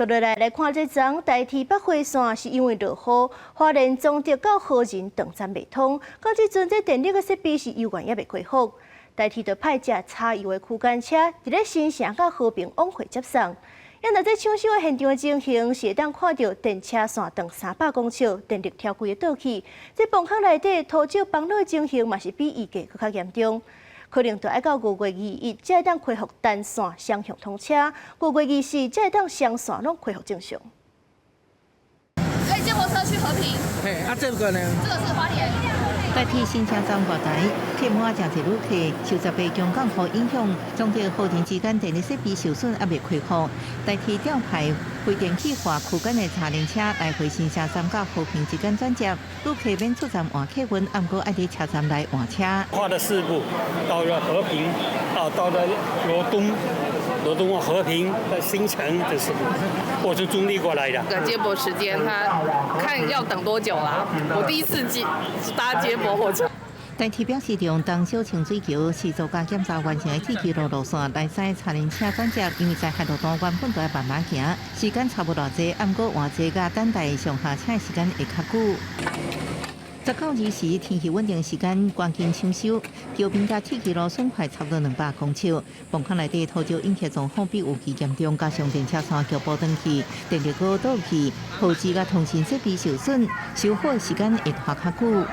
接落來來看這樁台鐵北回線是因為落雨，花蓮彰德到和仁斷站袂通，到這陣這電力的設備是猶原猶未恢復。台鐵就派這柴油的區間車，佇咧新城佮和平往回接送。啊，若這搶修的現場的情形，是會當看著電車線斷300公尺，電力柱規个倒去。這崩坑內底土石崩落的情形，嘛是比預計閣較嚴重。可能就愛到5月21才會當恢復單線雙向通車，5月24才會當雙線攏恢復正常。可以接駁車去和平。嘿，啊，這個呢？這個是花蓮。台鐵新城站月台客滿誠濟旅客，受18強降雨影響，彰德和仁之間電力設備受損，猶未恢復。台鐵調派非電氣化區間的柴輪車來回新城站佮和平之間轉接，旅客免出站換客運，毋過愛佇車站內換車。跨了四步，到了和平，啊，到了羅東，羅東和平的新城這四步，我是中壢過來的。個接駁時間，他看要等多久啦？我第一次接搭接駁火車。台鐵表示，從東小清水橋是做加檢查完成的鐵岐路路線來駛柴輪車轉接，因為在海路段原本都愛慢慢行，時間差無偌濟，毋過換坐佮等待上下車的時間會較久。19日時天氣穩定時間，趕緊搶修，橋邊佮鐵岐路損壞差不多200公尺，崩坑內底土石湧起狀況比預期嚴重，加上電車線局部斷去，電力閣倒去，號誌佮通訊設備受損，修好的時間會拖較久。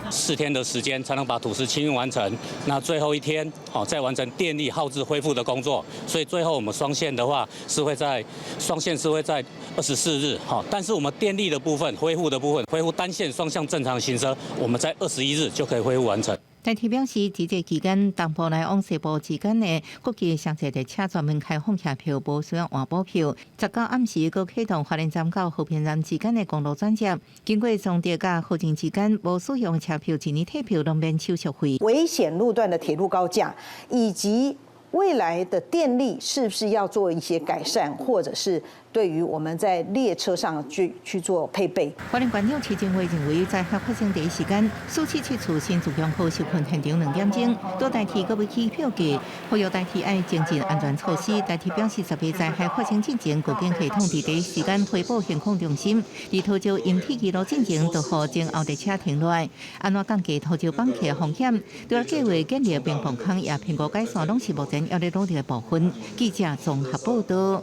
4天的時間才能把土石清運完成，那最後一天，好再完成電力號誌恢復的工作。所以最後我們雙線的話是會在雙線是會在24日，好，但是我們電力的部分恢復的部分，恢復單線雙向正常行車，我們在21日就可以恢復完成。台鐵表示，佇這期間，東部來往西部之間的國際雙線列車專門開放車票，無需要換補票。19暗時閣啟動花蓮站到和平站之間的公路轉接，經過彰德佮和仁之間無使用車票，一年退票攏免手續費。危險路段的鐵路高架，以及未來的電力是不是要做一些改善，或者是對於我們在列車上去做配備？花蓮縣長徐靖惠認為，災害發生第一時間，四七七處新自強號受困現場2點鐘，多台鐵閣欲起票價，呼籲台鐵愛精進安全措施。台鐵表示，18災害發生進前，預警系統佇第一時間回報行控中心，佇土石淹鐵岐路進前，就予前後列車停落來，按怎降低土石崩起的風險？除了計劃建立平防坑，也評估改善，攏是目前猶咧努力的部分。記者綜合報道。